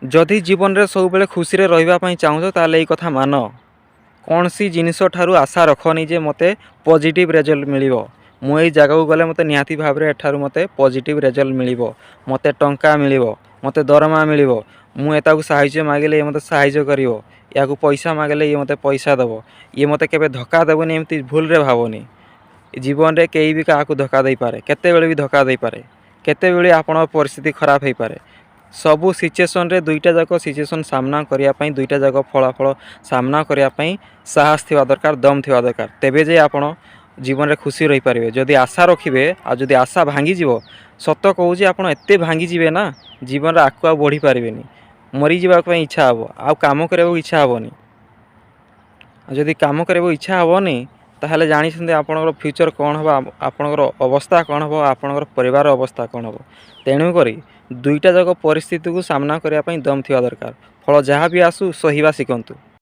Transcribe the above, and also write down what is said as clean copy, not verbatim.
ଯଦି ଜୀବନରେ ସବୁବେଳେ ଖୁସିରେ ରହିବା ପାଇଁ ଚାହୁଁଛ, ତାହେଲେ ଏଇ କଥା ମାନ। କୌଣସି ଜିନିଷ ଠାରୁ ଆଶା ରଖନି ଯେ ମୋତେ ପଜିଟିଭ୍ ରେଜଲ୍ଟ ମିଳିବ। ମୁଁ ଏଇ ଜାଗାକୁ ଗଲେ ମୋତେ ନିହାତି ଭାବରେ ଏଠାରୁ ମୋତେ ପଜିଟିଭ୍ ରେଜଲ୍ଟ ମିଳିବ, ମୋତେ ଟଙ୍କା ମିଳିବ, ମୋତେ ଦରମା ମିଳିବ, ମୁଁ ଏତାକୁ ସାହାଯ୍ୟ ମାଗିଲେ ଇଏ ମୋତେ ସାହାଯ୍ୟ କରିବ, ୟାକୁ ପଇସା ମାଗିଲେ ଇଏ ମୋତେ ପଇସା ଦେବ, ଇଏ ମୋତେ କେବେ ଧୋକା ଦେବନି, ଏମିତି ଭୁଲରେ ଭାବନି। ଜୀବନରେ କେହି ବି କାହାକୁ ଧୋକା ଦେଇପାରେ, କେତେବେଳେ ବି ଧୋକା ଦେଇପାରେ, କେତେବେଳେ ଆପଣଙ୍କ ପରିସ୍ଥିତି ଖରାପ ହେଇପାରେ। ସବୁ ସିଚୁଏସନ୍ରେ, ଦୁଇଟା ଯାକ ସିଚୁଏସନ୍ ସାମ୍ନା କରିବା ପାଇଁ, ଦୁଇଟା ଯାକ ଫଳାଫଳ ସାମ୍ନା କରିବା ପାଇଁ ସାହସ ଥିବା ଦରକାର, ଦମ୍ ଥିବା ଦରକାର। ତେବେ ଯାଇ ଆପଣ ଜୀବନରେ ଖୁସି ରହିପାରିବେ। ଯଦି ଆଶା ରଖିବେ ଆଉ ଯଦି ଆଶା ଭାଙ୍ଗିଯିବ, ସତ କହୁଛି, ଆପଣ ଏତେ ଭାଙ୍ଗିଯିବେ ନା, ଜୀବନରେ ଆଗକୁ ଆଉ ବଢ଼ିପାରିବେନି। ମରିଯିବା ପାଇଁ ଇଚ୍ଛା ହେବ, ଆଉ କାମ କରିବାକୁ ଇଚ୍ଛା ହେବନି। ଆଉ ଯଦି କାମ କରିବାକୁ ଇଚ୍ଛା ହେବନି, ତାହେଲେ ଜାଣିଛନ୍ତି ଆପଣଙ୍କର ଫ୍ୟୁଚର୍ କ'ଣ ହେବ, ଆପଣଙ୍କର ଅବସ୍ଥା କ'ଣ ହେବ, ଆପଣଙ୍କର ପରିବାର ଅବସ୍ଥା କ'ଣ ହେବ। ତେଣୁକରି ଦୁଇଟା ଯାକ ପରିସ୍ଥିତିକୁ ସାମ୍ନା କରିବା ପାଇଁ ଦମ୍ ଥିବା ଦରକାର। ଫଳ ଯାହା ବି ଆସୁ, ସହିବା ଶିଖନ୍ତୁ।